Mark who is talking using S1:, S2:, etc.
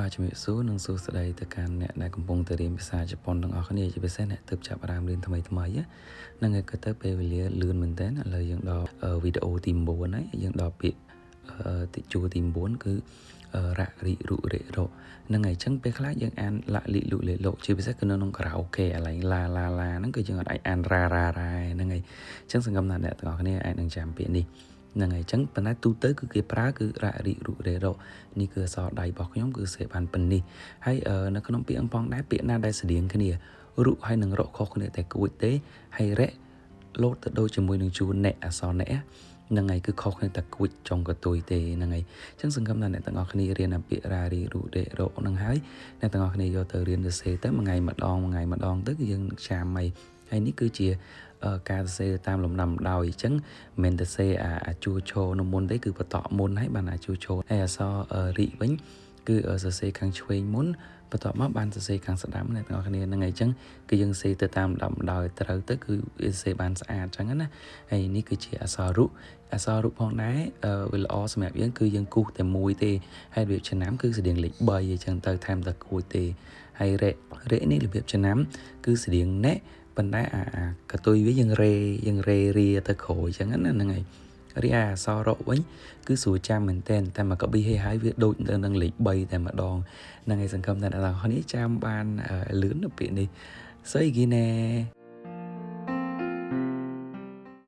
S1: បាទជំរាបសួរនិងសួស្តីទៅកាន់អ្នកដែលកំពុងតែរៀនភាសាជប៉ុនទាំងអស់គ្នាជាពិសេសអ្នកទើបចាប់ផ្ដើមរៀនថ្មីថ្មីហ្នឹងហើយក៏ទៅពេលវេលាលឿនមែនតើឥឡូវយើងដល់វីដេអូទី9ហើយយើងដល់ពាក្យតិជួទី9គឺរៈរិរុរិរហ្នឹងហើយអញ្ចឹងពេលខ្លះយើងអានលៈលិលុលេលោកជាពិសេសគឺនៅក្នុងខារ៉ាអូខេអាឡែងឡាឡាឡាហ្នឹងគឺយើងអាចអានរ៉ារ៉ារ៉ាហ្នឹងហើយអញ្ចឹងសង្ឃឹមថាអ្នកទាំងអស់គ្នាអាចនឹងចាំពាក្យនេះហ្នឹងហើយអញ្ចឹងប៉ុន្តែទូទៅគឺគេប្រើគឺរៈរិរុរេរនេះគឺអក្សរដៃរបស់ខ្ញុំគឺសេបានប៉ុណ្នេះហើយនៅក្នុងពាក្យអង្គផងដែរពាក្យណាដែលស្តៀងគ្នារុហើយនឹងរកខុសគ្នាតែគួចទេហើយរៈលោតទៅដូចជាមួយនឹងជួរអ្នកអក្សរអ្នកហ្នឹងហើយគឺខុសគ្នាតែគួចចុងកតុយទេហ្នឹងហើយអញ្ចឹងសង្ឃឹមថាអ្នកទាំងអស់គ្នារៀនអាពាក្យរារីរុរេរហ្នឹងហើយអ្នកទាំងអស់គ្នាយកទៅរៀនសរសេរទៅមួយថ្ងៃម្ដងមួយថ្ងៃម្ដងទៅគឺយើងចាំហើយហើយនេះគឺជាការសរសេរតាមលំដាប់ដោយអញ្ចឹងមិនមែនទៅសេអាជួឈរនៅមុនទេគឺបន្តមុនហើយបានអាជួឈរហើយអក្សររិវិញគឺសរសេរខាងឆ្វេងមុនបន្ទាប់មកបានសរសេរខាងស្ដាំអ្នកទាំងអស់គ្នាហ្នឹងហើយអញ្ចឹងគឺយើងសេទៅតាមលំដាប់ដោយត្រូវទៅគឺវាសរសេរបានស្អាតអញ្ចឹងណាហើយនេះគឺជាអក្សររុអក្សររុផងដែរវាល្អសម្រាប់យើងគឺយើងគូសតែមួយទេហើយរបៀបឆ្នាំគឺស្តៀងលេខ3អញ្ចឹងទៅថែមតែគួចទេហើយរៈរៈនេះរបៀបឆ្នាំគឺស្តៀងណែប៉ុន្តែអាកតុយវាយើងរេយើងរេរាទៅក្រោយអញ្ចឹងណាហ្នឹងហើយរីឯអក្សររវិញគឺស្រួលចាំមែនទែនតែមកកប៊ីហេហើយវាដូចទៅនឹងលេខ3តែម្ដងហ្នឹងហើយសង្ឃឹមថាអ្នកទាំងអស់គ្នាចាំបានលឿននៅពាក្យនេះស្អីគេណែ។